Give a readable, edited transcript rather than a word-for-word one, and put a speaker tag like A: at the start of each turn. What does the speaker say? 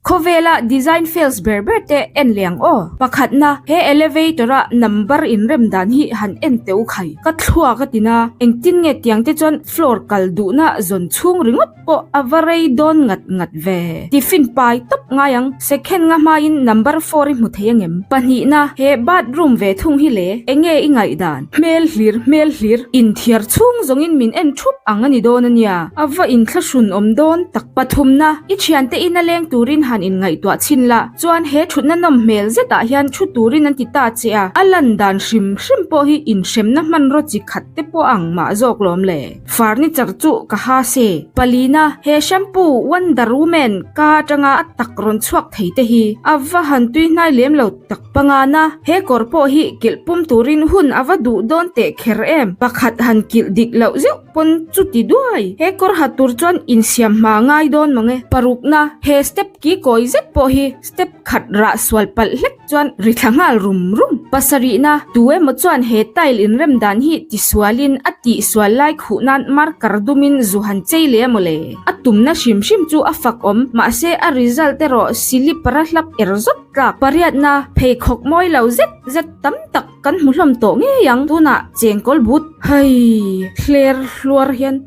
A: Khawvela design fails ber ber te en leh ang aw. Pakhatna, he elevator a number inrem dan hi han en teh u khai. Ka thluak a tin a, engtin nge tiang te chuan floor kal duhna zawn chhung ringawt pawh a va rei dawn ngat ngat ve. Tiffin pai tawp ngai ang, second nga hmain number four i hmu thei angem? Pahnihna, he bathroom ve thung hi le, enge i ngaihdan? Hmel hlir hmel hlir, inthiar chhung zawngin min en thup ang a ni dawn a nia, a va inthlahrun awm dawn tak. Pathumna, i thiante ina leng turin han inngaihtuah chhin la, chuan he thutna nawm hmel zetah hian thu turin an ti ta che a, a lan dan hrim hrim pawh hi inhremna hmanraw chi khat te pawh ang mah zawk lawm le. Furniture chu ka ha se. Palina, he shampoo Wonder Woman ka atanga a tak rawn chhuak thei te hi a va han tui hnai lem lo tak. Pangana, he kawr pawh hi kilh pum turin hun a va duh dawn teh kher em? Pakhat han kilh dik loh zeuh pawn chu ti duai. He kawr ha tur chuan insiam hma ngai dawn mang e. Parukna, he step ki kawi zet pawh hi step khat rah sual palh hlek chuan ri thla nghal rum rum. Pasarihna, tu emaw chuan he tile inrem dan hi tisualin a tihsual lai khuh nan marker dumin zu han chei leh a mawle. A tumna hrim hrim chu a fak awm, mahse a result erawh silipara hlap er zawt. Tlak pariatna pheikhawk mawi lo zet zet tam tak kan hmu hlawm tawh ngei ang. Tunah chengkawl but hei hler hluar hian.